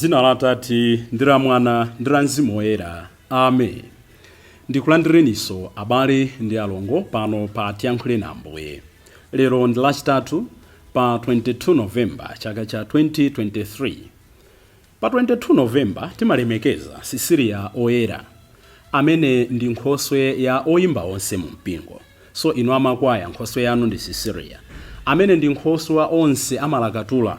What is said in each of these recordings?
Dzina la Atate ndi la Mwana ndi la Mzimu Woyera. Amen. Ndikulandireninso abale ndi alongo pano pa Tiyankhuleni Ambuye. Lero ndi Lachitatu pa 22 November chaka cha 2023. Pa 22 November timalemekeza Cecilia Oyera amene ndi nkhoswe ya oyimba onse mu mpingo. So inu amakwaya nkhoswe yanu ndi Cecilia amene ndi nkhoswe wa onse amalakatula,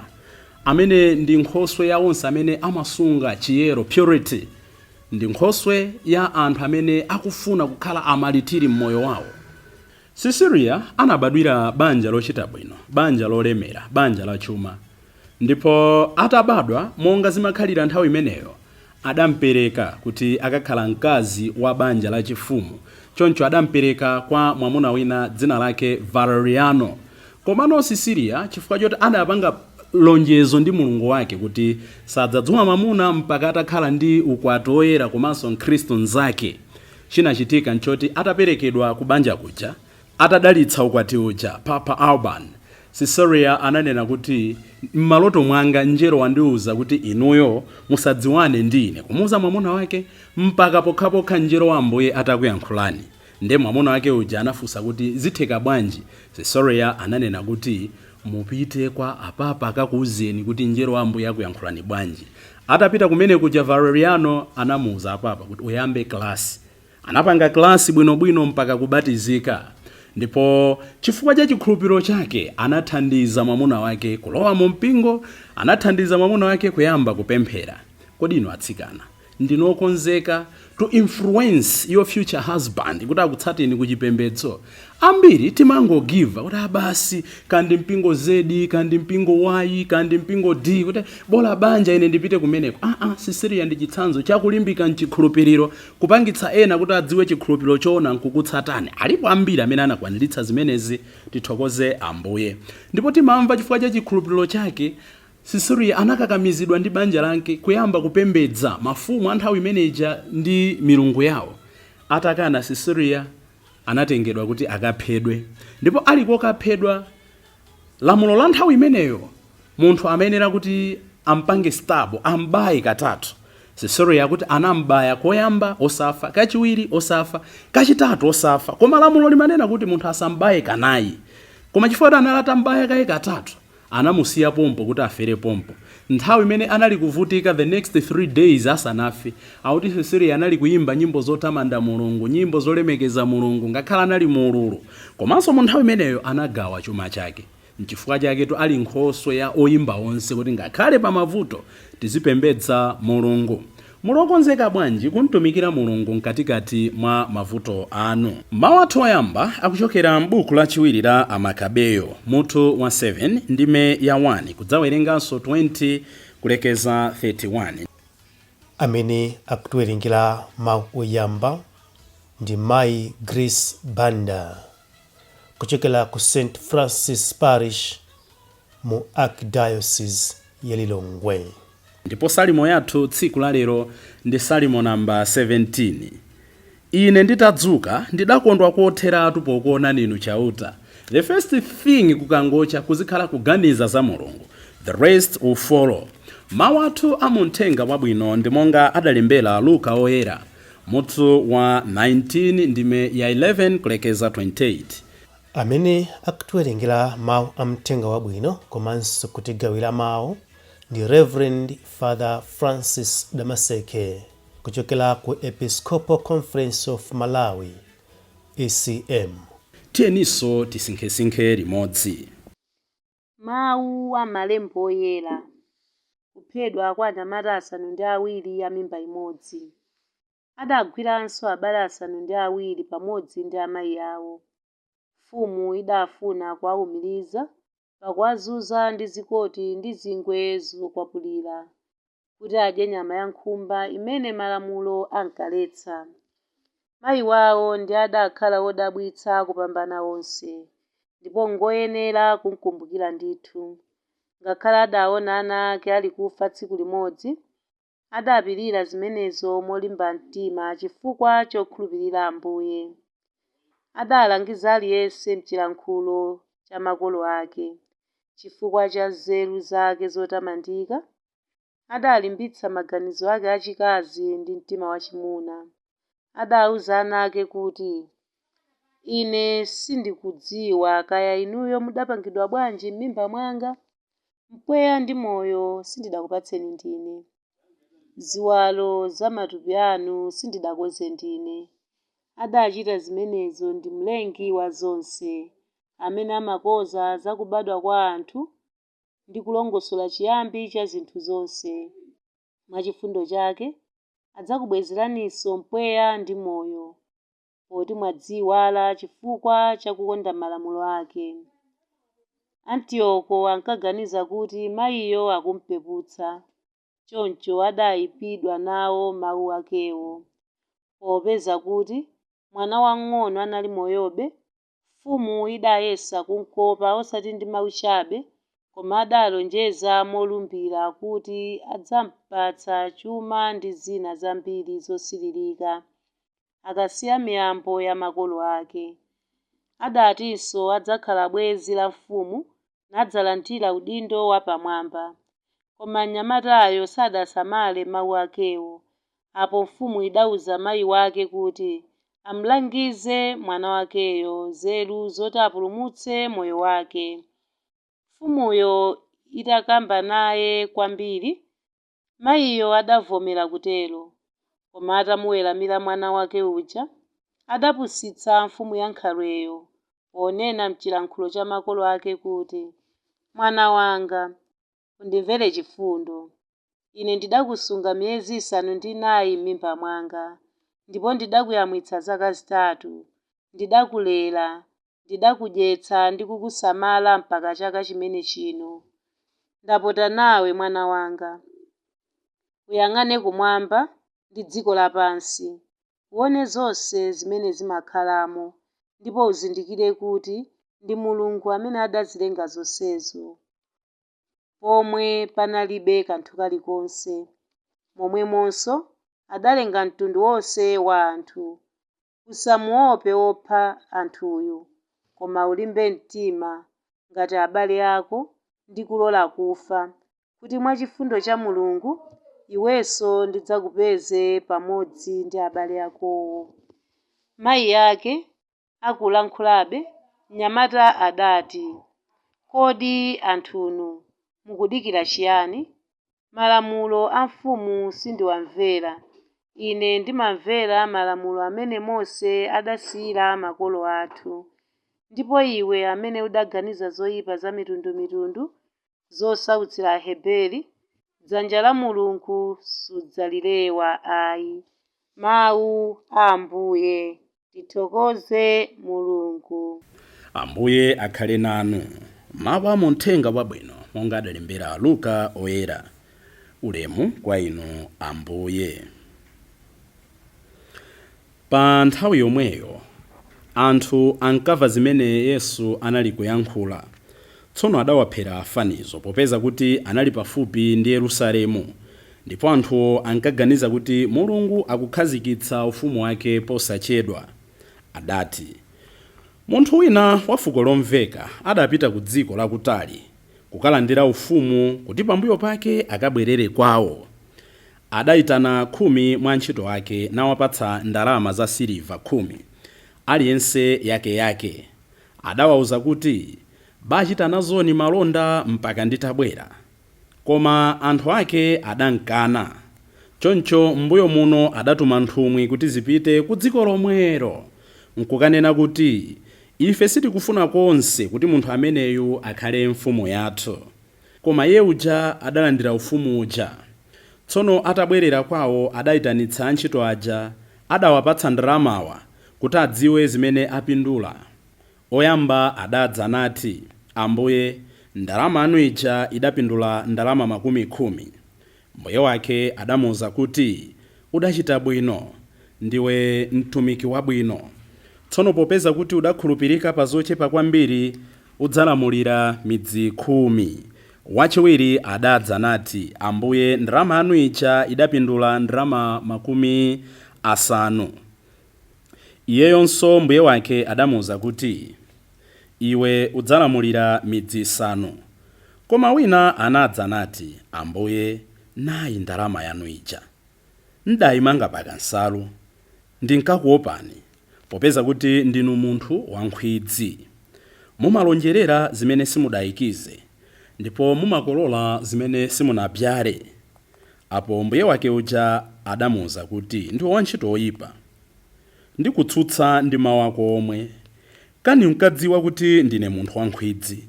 amene ndi nkhoswe ya onse amene amasunga chiyero, purity, ndi nkhoswe ya anthu amene akufuna kukhala amalitiri m'moyo wawo. Cecilia anabadwira banja lochita bwino, banja lolemera, banja la chuma. Ndipo atabadwa, monga zimakhalira nthawi imeneyo, adampereka kuti akakhala mkazi wa banja lachifumu. Choncho adampereka kwa mwamuna wina dzina lake Valeriano. Komano Cecilia, chifukwa choti adapanga lonjezo ndi Mulungu wake kuti sadzadziwa mwamuna mpaka atakhala ndi ukwati woyera komanso Mkhristu mnzake, chinachitika nchoti ataperekedwa ku banja kuja, atadalitsa ukwati uja Papa Urban, Cecilia ananena kuti, M'maloto mwanga mngelo wandiuza kuti inuyo musadziwane ndi ine, kumuuza mwamuna wake, mpaka pokhapokha mngelo wa Ambuye atakuyankhulani. Nde mwamuna wake uja anafunsa kuti zitheka bwanji? Cecilia ananena kuti mupite kwa apapa akakuuzeni kuti mngelo wa Ambuye akuyankhulani bwanji. Atapita kumene kuja Valeriano anamuuza apapa kuti uyambe klasi. Anapanga klasi bwinobwino mpaka kubatizika. Ndipo chifukwa cha chikhulupiriro chake anathandiza mwamuna wake kulowa mu mpingo, anathandiza mwamuna wake kuyamba kupemphera. Kodi inu atsikana ndinu okonzeka to influence your future husband kuti akutsateni ku chipembedzo? Ambiri timangogiva kuti abasi kandi mpingo Z, kandi mpingo Y, kandi mpingo D, kuti bola banja ine ndipite kumeneko. Aa, Cecilia ndi chitsanzo chakulimbika mchikhulupiriro, kupangitsa ena kuti adziwe chikhulupiriro choona nkukutsatani. Alipo ambiri amene anakwaniritsa zimenezi, tithokoze Ambuye. Ndipo timamva chifukwa cha chikhulupiriro chake Cecilia anakakamizidwa ndi banja lake kuyamba kupembedza mafumu a nthawi imeneja ndi milungu yawo. Atakana Cecilia anatengedwa kuti akaphedwe. Ndipo ali kokaphedwa, lamulo la nthawi imeneyo munthu amayenera kuti ampange stab, ambaye katatu. Cecilia akuti anambaya koyamba osafa, kachiwiri osafa, kachitatu osafa. Koma lamulo limanena kuti munthu asambaye kanayi. Koma chifukwa kuti anali atambaya kaye katatu, anamusiya pompo kuti afere pompo. Nthawi imene anali kuvutika, the next 3 days asanafe, akuti Cecilia anali kuyimba nyimbo zotamanda Mulungu, nyimbo zolemekeza Mulungu, ngakhale anali mu ululu. Komanso mu nthawi imeneyo anagawa chuma chake. Nchifukwa chaketu ali nkhoswe ya oyimba onse, kuti ngakhale pa mavuto tizipembedza Mulungu. Muli okonzeka bwanji kumtumikira Mulungu mkatikati mwa mavuto anu? Mawu athu oyamba akuchokera m'buku lachiwiri la Amakabeyo, mutu wa 7, ndime ya 1, kudzawerenganso 20 kulekeza 31. Amene akutiwerengera mawu oyamba ndi Mayi Grace Banda kuchokera ku St Francis Parish mu Archdiocese ya Lilongwe. Ndipo salimo yathu tsiku la lero ndi salimo namba 17. Ine nditadzuka ndidakondwa kotheratu pokuonani inu Chauta. The first thing kukangocha kuzikhala kuganiza za Mulungu. The rest will follow. Mawu athu a mu Mthenga Wabwino ndi monga adalembera Luka Oyera, mutu wa 19 ndime ya 11 kulekeza 28. Amene akutiwerengera mawu a Mthenga Wabwino komanso kutigawira mawu ndi Rev. Father Francis Damaseke kuchokera ku Episcopal Conference of Malawi, ECM. Tiyeninso tisinkhesinkhe limodzi. Mawu a Malembo Oyera Kuphedwa kwa anyamata 7 a mimba imodzi. Adagwiranso abale 7 pamodzi ndi amayi awo. Mfumu idafuna kuwaumiriza pakuwazunza ndi zikoti ndi zingwe zokwapulira, kuti adye nyama ya nkhumba imene malamulo ankaletsa. Mayi wawo ndiye adakhala wodabwitsa kupambana onse, ndipo ngwoyenera kumkumbukira ndithu. Ngakhale adaona ana ake alikufa tsiku limodzi, Adapirira zimenezo molimba mtima chifukwa chokhulupirira Ambuye. Adalangiza aliyense m'chilankhulo cha makolo ake. Chifukwa cha nzeru zake zotamandika, Adalimbitsa maganizo ake achikazi ndi mtima wachimuna. Adauza ana ake kuti, Ine sindikudziwa kaya inuyo mudapangidwa bwanji m'mimba mwanga. Mpweya ndi moyo sindidakupatseni ndine. Ziwalo za matupi anu sindidakonze ndine. Adachita zimenezo ndi Mlengi wa zonse, amene amakonza za kubadwa kwa anthu ndi kulongosola chiyambi cha zinthu zonse. Mwa chifundo chake adzakubwezeraninso mpweya ndi moyo, poti mwadziiwala chifukwa cha kukonda malamulo ake. Antioko ankaganiza kuti mayiyo akumpeputsa, choncho adaipidwa nawo mawu akewo. Popeza kuti mwana wamng'ono anali moyobe, mfumu idayesa kumkopa osati ndi mawu chabe, koma adalonjeza molumbira kuti adzampatsa chuma ndi zina zambiri zosiririka, akasiya miyambo ya makolo ake. Adatinso adzakhala bwenzi la mfumu nadzalandira udindo wapamwamba. Koma mnyamatayo sadasamale mawu akewo. Apo mfumu idauza mayi wake kuti amlangize mwana wakeyo nzeru zoti apulumutse moyo wake. Mfumuyo itakamba naye kwambiri, mayiyo adavomera kutero. Koma atamuweramira mwana wake uja, adapusitsa mfumu yankhalweyo ponena m'chilankhulo cha makolo ake kuti, Mwana wanga, undimvere chifundo. Ine ndidakusunga miyezi 9 m'mimba mwanga, ndipo ndidakuyamwitsa zaka 3. Ndidakulera, ndidakudyetsa ndi kukusamala mpaka chaka chimene chino. Ndapota nawe, mwana wanga, uyang'ane kumwamba ndi dziko lapansi, uwone zonse zimene zimakhalamo, ndipo uzindikire kuti ndi Mulungu amene adazilenga zonsezo. Pomwe panalibe kanthu kalikonse, momwemonso adalenga mtundu wonse wa anthu. Usamuope wopha anthuyu, koma ulimbe mtima ngati abale ako ndi kulola kufa, kuti mwa chifundo cha Mulungu iwenso ndidzakupeze pamodzi ndi abale akowo. Mayi ake akulankhulabe, mnyamata adati, Kodi anthunu mukudikira chiyani? Malamulo a mfumu sindiwamvera. Ine ndimamvera malamulo amene Mose adasiyira makolo athu. Ndipo iwe amene udaganiza zoyipa zamitundumitundu zosautsira Aheberi, dzanja la Mulungu sudzalilewa ayi. Mawu a Ambuye. Tithokoze Mulungu. Ambuye akhale nanu. Mawu a mu Mthenga Wabwino monga adalembera Luka Oyera. Ulemu kwa inu Ambuye. Pa nthawi yomweyo anthu ankamva zimene Yesu anali kuyankhula. Tsono adawaphera fanizo, popeza kuti anali pafupi ndi Yerusalemu, ndipo anthuwo ankaganiza kuti Mulungu akukhazikitsa ufumu wake posachedwa. Adati, Munthu wina wa fuko lomveka adapita ku dziko lakutali kukalandira ufumu kuti pambuyo pake akabwerere kwao. Adaitana 10 mwa antchito ake nawapatsa ndalama zasiliva 10, aliyense yakeyake. Adawauza kuti, Bachita nazoni malonda mpaka nditabwera. Koma anthu ake adamkana. Choncho m'mbuyo muno adatuma nthumwi kuti zipite ku dziko lomwelo, nkukanena kuti, Ife sitikufuna konse kuti munthu ameneyu akhale mfumu yathu. Koma iye uja adalandira ufumu uja. Tsono atabwerera kwao adaitanitsa antchito aja adawapatsa ndalamawa kuti adziwe zimene apindula. Oyamba adadza nati, Ambuye, ndalama yanu ija idapindula ndalama 10. Mbuye wake adamuuza kuti, Udachita bwino, ndiwe mtumiki wabwino. Tsono popeza kuti udakhulupirika pa zochepa kwambiri, udzalamulira midzi 10. Wachiwiri adadza nati, Ambuye, ndalama yanu ija idapindula ndalama 50. Iyeyonso mbuye wake adamuuza kuti, Iwe udzalamulira midzi 5. Koma wina anadza nati, Ambuye, Nayi ndalama yanu ija, ndayimanga pakansalu. Ndinkakuopani, popeza kuti ndinu munthu wankhwidzi. Mumalonjerera zimene simudayikize, ndipo mumakolola zimene simunabyale. Apo mbuye wake uja adamuwuza kuti, Ndiwe wantchito oyipa, ndikutsutsa ndi mawu ako omwe. Kani unkadziwa kuti ndine munthu wankhwidzi,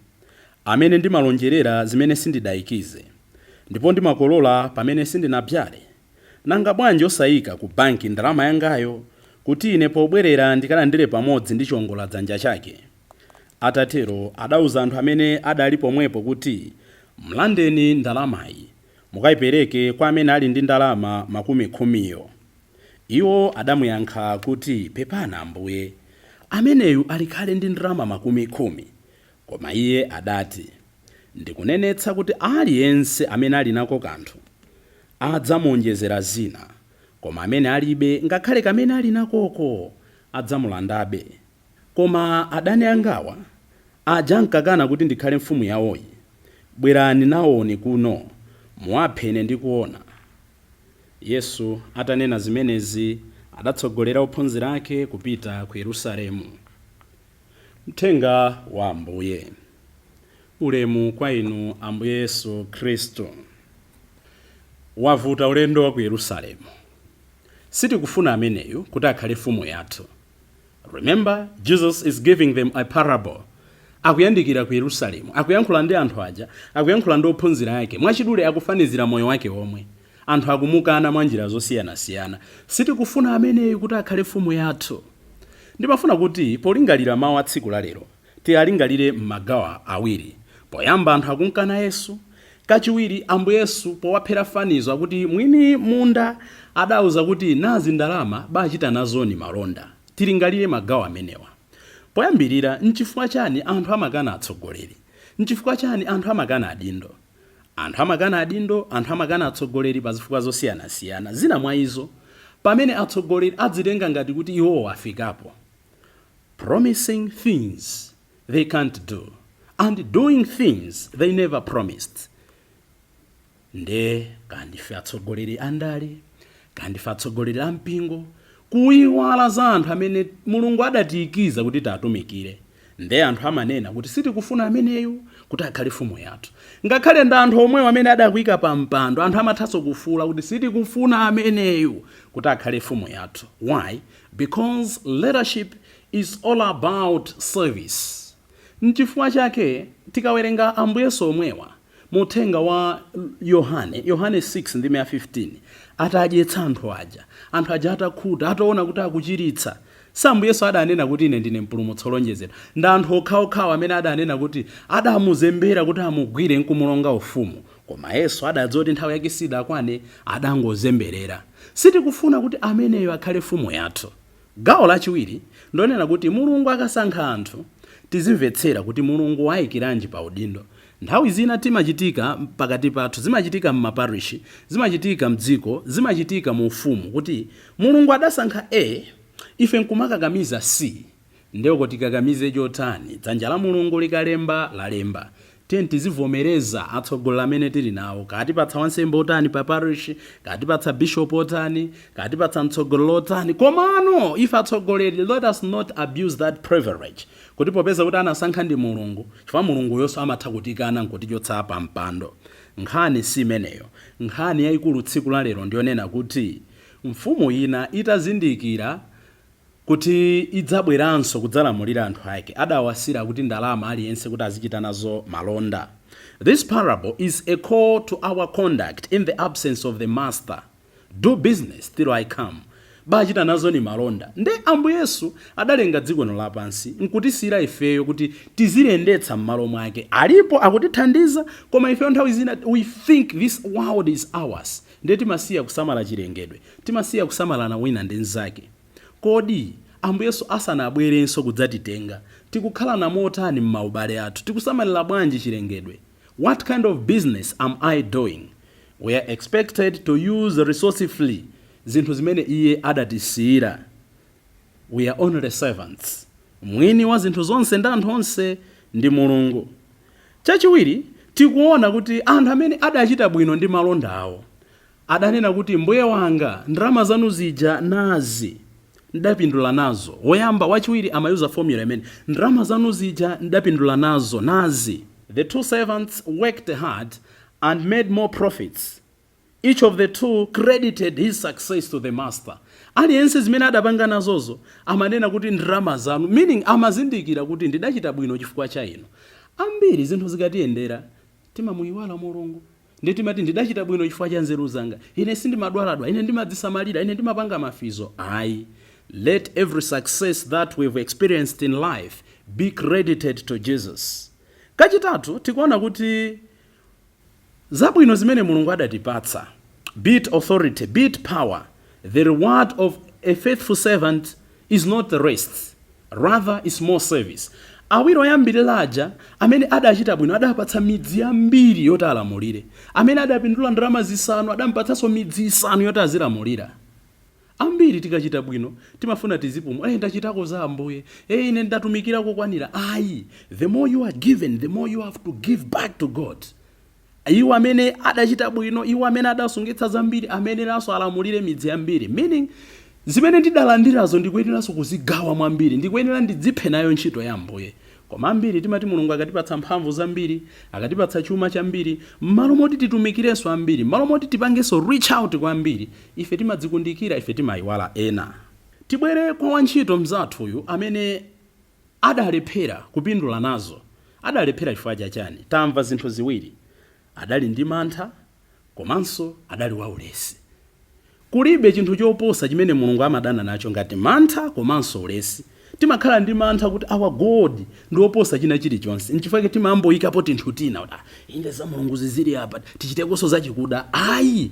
amene ndimalonjerera zimene sindidayikize, ndipo ndimakolola pamene sindinabyale? Nanga bwanji osayika ku banki ndalama yangayo, kuti ine pobwerera ndikalandire pamodzi ndi chiwongoladzanja chake? Atatero adauza anthu amene adali pomwepo kuti, Mlandeni ndalamayi, mukayipereke kwa amene ali ndi ndalama makumi khumiyo. Iwo adamuyankha kuti, Pepana ambuye, ameneyu alikhale ndi ndalama 10. Koma iye adati, Ndikunenetsa kuti aliyense amene ali nako kanthu adzamuonjezera zina, koma amene alibe, ngakhale kamene ali nakoko adzamulandabe. Koma adani angawa, aja ankakana kuti ndikhale mfumu yawoyi, bwerani nawoni kuno, muwaphe ine ndikuona. Yesu atanena zimenezi, adatsogolera ophunzira ake kupita ku Yerusalemu. Mthenga wa Ambuye. Ulemu kwa inu, Ambuye Yesu Khristu. Wavuta ulendo wa ku Yerusalemu. Sitikufuna ameneyu kuti akhale mfumu yathu. Remember, Jesus is giving them a parable. Akuyandikira ku Yerusalemu, akuyankhula ndi anthu aja, akuyankhula ndi ophunzira ake. Mwachidule akufanizira moyo wake omwe. Anthu akumukana mwa njira zosiyanasiyana. Sitikufuna ameneyu kuti akhale mfumu yathu. Ndimafuna kuti polingalira mawu a tsiku la lero, tiyalingalire m'magawo awiri. Poyamba, anthu akunkana Yesu. Kachiwiri, Ambuye Yesu powaphera fanizo akuti mwini munda adauza kuti, Nazi ndalama, bachita nazoni malonda. Tilingalire magawo amenewa. Poyambirira, nchifukwa chani anthu amakana atsogoleri? Nchifukwa chani anthu amakana adindo? Anthu amakana adindo, anthu amakana atsogoleri pa zifukwa zosiyanasiyana. Zina mwa izo, pamene atsogoleri adzitenga ngati kuti iwowo afikapo, promising things they can't do and doing things they never promised. Nde kandife atsogoleri andale, kandife atsogoleri a mpingo, kuyiwala za anthu amene Mulungu adatiyikiza kuti tiatumikire. Nde anthu amanena kuti sitikufuna ameneyu kuti akhale mfumu yathu. Ngakhale ndi anthu omwewo amene adakuyika pa mpando, anthu amathanso kufuula kuti sitikufuna ameneyu kuti akhale mfumu yathu. Why? Because leadership is all about service. Nchifukwa chake tikawerenga Ambuye Yesu omwewa mu uthenga wa Yohane, Yohane 6 ndime ya 15, atadyetsa anthu aja, anthu aja atakhuta, ataona kuti akuchiritsa, si Ambuye Yesu adanena kuti, Ine ndine mpulumutsi wolonjezedwa? Ndi anthu okhaokhawo amene adanena kuti adamuzembera kuti amugwire nkumulonga ufumu. Koma Yesu adadziwa kuti nthawi yake sidakwane, adangozemberera. Sitikufuna kuti ameneyo akhale mfumu yathu. Gawo lachiwiri ndonena kuti Mulungu akasankha anthu, tizimvetsera kuti Mulungu wayikiranji pa udindo. Nthawi zina timachitika pakati pathu, zimachitika m'maparishi, zimachitika mdziko, zimachitika mu ufumu, kuti Mulungu adasankha A, ife nkumakakamiza C. Ndeko tikakamize chotani? Dzanja la Mulungu likalemba, lalemba. Tiye tizivomereza atsogoleri amene tili nawo. Katipatsa wansembe otani pa parish, katipatsa bishop otani, katipatsa mtsogoleri otani, komano ife atsogoleri, let us not abuse that privilege, kuti popeza kuti anasankha ndi Mulungu, chifukwa Mulunguyonso amatha kutikana nkutichotsa pa mpando. Nkhani si imeneyo. Nkhani yayikulu tsiku la lero ndiyonena kuti mfumu ina itazindikira kuti idzabweranso kudzalamulira anthu ake, adawasira kuti ndalama aliyense kuti azichita nazo malonda. This parable is a call to our conduct in the absence of the master. Do business till I come. Bachita nazo ni malonda. Nde Ambuye Yesu adalenga dziko lino lapansi nkutisiyira ifeyo kuti tiziliyendetsa m'malo mwake. Alipo akutithandiza, koma ifeyo nthawi zina we think this world is ours. Ndiye timasiya kusamala chilengedwe, timasiya kusamalana wina ndi mnzake. Kodi Ambuye Yesu asanabwerenso kudzatitenga, tikukhalana motani m'maubale athu? Tikusamalira bwanji chilengedwe? What kind of business am I doing? We are expected to use resourcefully zinthu zimene iye adatisiyira. We are only servants. Mwini wa zinthu zonse ndi anthu onse ndi Mulungu. Chachiwiri, tikuona kuti anthu amene adachita bwino ndi malonda awo. Adanena kuti, "Mbuye wanga, ndalama zanu zija nazi, ndapindula nazo." Woyamba, wachiwiri amayuza formula imene, "Ndalama zanu zija ndapindula nazo, nazi." The two servants worked hard and made more profits. Each of the two credited his success to the master. Aliyense zimene adapanga nazozo amanena kuti, "Ndalama zanu," meaning amazindikira kuti ndidachita bwino chifukwa cha inu. Ambiri zinthu zikatiyendera timamuyiwala Mulungu, ndi timati, "Ndidachita bwino chifukwa cha nzeru zanga, ine sindimadwaladwa, ine ndimadzisamalira, ine ndimapanga mafizo." Ayi, let every success that we've experienced in life be credited to Jesus. Kachitatu, tikuona kuti zabwino zimene Mulungu adatipatsa, be it authority, be it power, the reward of a faithful servant is not the rest, rather is more service. Awiri oyambirira aja amene adachita bwino adapatsa midzi yambiri yoti alamulire. Amene adapindula ndalama zisanu adampatsanso midzi isanu yoti azilamulira. Ambiri tikachita bwino timafuna tizipuma, "Ndachitako za Ambuye, ine ndatumikira kokwanira." Ayi, the more you are given, the more you have to give back to God. Iwo amene adachita bwino, iwo amene adasungitsa zambiri, ameneranso alamulire midzi yambiri, meaning zimene ndidalandirazo ndikuyeneranso kuzigawa mwambiri, ndikuyenera ndidziphe nayo ntchito ya Ambuye. Koma ambiri timati Mulungu akatipatsa mphamvu zambiri, akatipatsa chuma chambiri, m'malo moti titumikirenso ambiri, m'malo moti tipangenso reach out kwa ambiri, ife timadzikundikira, ife timayiwala ena. Tibwere kwa wantchito mzathuyu amene adalephera kupindula nazo. Adalephera chifukwa chachani? Tamva zinthu ziwiri: adali ndi mantha komanso adali waulesi. Kulibe chinthu choposa chimene Mulungu amadana nacho ngati mantha komanso ulesi. Timakhala ndi mantha kuti our God ndi oposa china chilichonse, nchifukwa timamboyikapo tinthu tina kuti, "Ah, inde za Mulungu zizili apa, tichitekonso zachikuda." Ayi,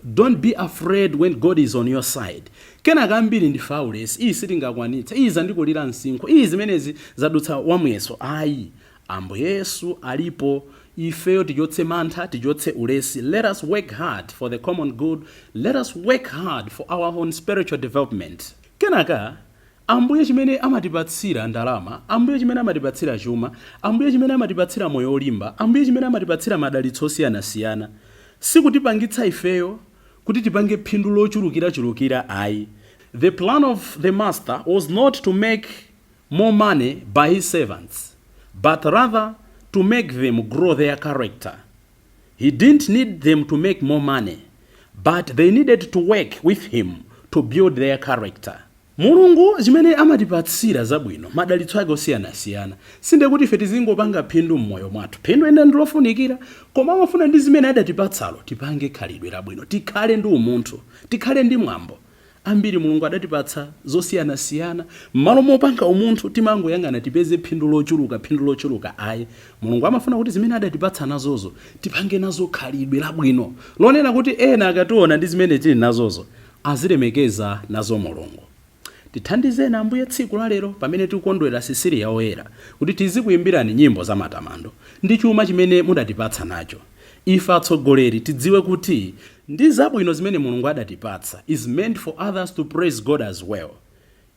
don't be afraid when God is on your side. Kenaka ambiri ndife aulesi. "Iyi sitingakwanitsa, iyi zandikulira msinkhu, iyi zimenezi zadutsa wamuyeso." Ayi, Ambuye Yesu alipo. Ifeyo tichotse mantha, tichotse ulesi. Let us work hard for the common good. Let us work hard for our own spiritual development. Kenaka Ambuye chimene amatipatsira ndalama, Ambuye chimene amatipatsira chuma, Ambuye chimene amatipatsira moyo olimba, Ambuye chimene amatipatsira madalitso osiyanasiyana, sikutipangitsa ifeyo kuti tipange phindu lochulukirachulukira, ayi. The plan of the master was not to make more money by his servants, but rather to make them grow their character. He didn't need them to make more money, but they needed to work with him to build their character. Mulungu zimene amatipatsira zabwino, madalitso ake osiyanasiyana, sinde kuti ife tizingopanga phindu m'moyo mwathu. Phindu ena ndilofunikira, koma amafuna ndi zimene adatipatsalo tipange khalidwe labwino, tikhale ndi umunthu, tikhale ndi mwambo. Ambiri Mulungu adatipatsa zosiyanasiyana, m'malo mopanga umunthu timangoyang'ana tipeze phindu lochuluka, phindu lochuluka. Ayi, Mulungu amafuna kuti zimene adatipatsa nazozo tipange nazo khalidwe labwino lonena kuti ena akationa ndi zimene tili nazozo azilemekeza nazo Mulungu. Tithandizeni Ambuye tsiku la lero pamene tikukondwera Sisiliya Woyera kuti tizikuyimbirani nyimbo za matamando ndi chuma chimene mudatipatsa nacho. Ife atsogoleri tidziwe kuti ndi zabwino zimene Mulungu adatipatsa is meant for others to praise God as well.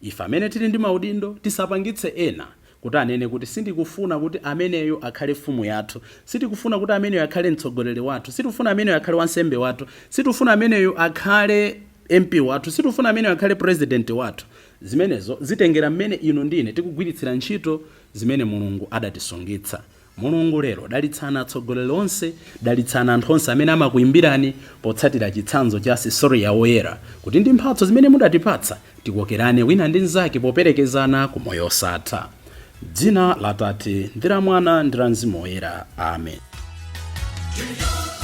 Ife amene tili ndi maudindo tisapangitse ena kuti anene kuti, "Sindikufuna kuti ameneyo akhale mfumu yathu, sitikufuna kuti ameneyo akhale mtsogoleri wathu, sitikufuna ameneyo akhale wansembe wathu, sitikufuna ameneyo akhale MP wathu, sitikufuna ameneyo akhale president wathu." Zimenezo zitengera mmene inu ndine tikugwiritsira ntchito zimene Mulungu adatisungitsa. Mulungu lero dalitsani atsogoleri onse, dalitsani anthu onse amene amakuyimbirani potsatira chitsanzo cha Sisiliya Woyera, kuti ndi mphatso zimene mudatipatsa tikokerane wina ndi mnzake poperekezana ku moyo osatha. Dzina la Tate ndi la Mwana ndi la Mzimu Woyera, amen. Do you